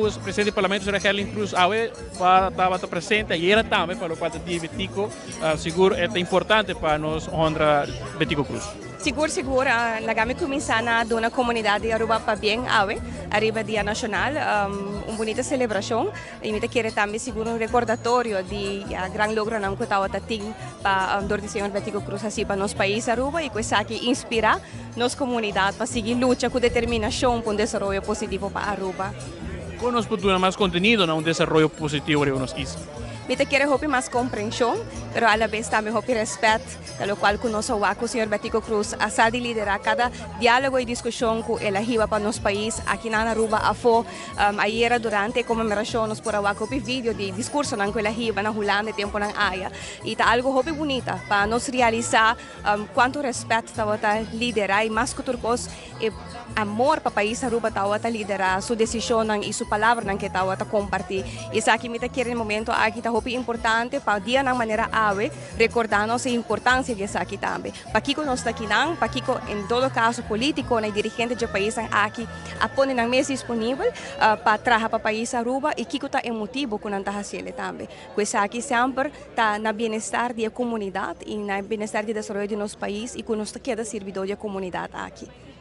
Cu presidente di Parlamento, señora Gerlin Cruz, awe tabata presente, ayera tambe, pa locual ta Dia Betico. Sigur e ta importante pa nos honra Betico Cruz. Sigur, sigur. Laga mi cuminsa na duna comunidad di Aruba pabien awe, ariba Dia Nacional. Un bunita celebracion y mi ta kere tambe sigur un recordatorio di ya gran logronan cu tabata tin pa dor di señor Betico Cruz haci pa nos pais Aruba y cu esaki inspira nos comunidad pa sigui lucha cu determinacion pa un desaroyo positivo pa Aruba. Con nos por duna mas contenido na un desaroyo positivo riba nos isla? Mi ta kere hopi mas comprension, pero alabes tambe hopi respet, ta locual cu nos a wak cu señor Betico Croes a sa di lidera cada dialogo y discusion cu el a hiba pa nos pais aki na Aruba afo. Ayera durante e conmemoracion nos por a wak hopi video di discursonan cu el a hiba na Hulanda e temponan aya y ta algo hopi bunita pa nos realisa cuanto respet tabata lidera y mas cu tur cos e amor pa pais Aruba tawata lidera su decisionnan y su palabranan ke tawata comparti. Y esaki mi ta kere na e momento aki ta hopi importante pa dianan manera awe recorda nos e importancia di esaki tambe. Pakico nos ta akinan? Pakico en todo caso politiconan y dirigente dje paisnan aki a pone nan mes disponibel pa traha pa pais Aruba y kico ta e motibo cu nan ta haciele tambe? Cu esaki semper ta na bienestar di e comunidad y na bienestar di desaroyo di nos pais y cu nos ta keda sirbidor di e comunidad aki.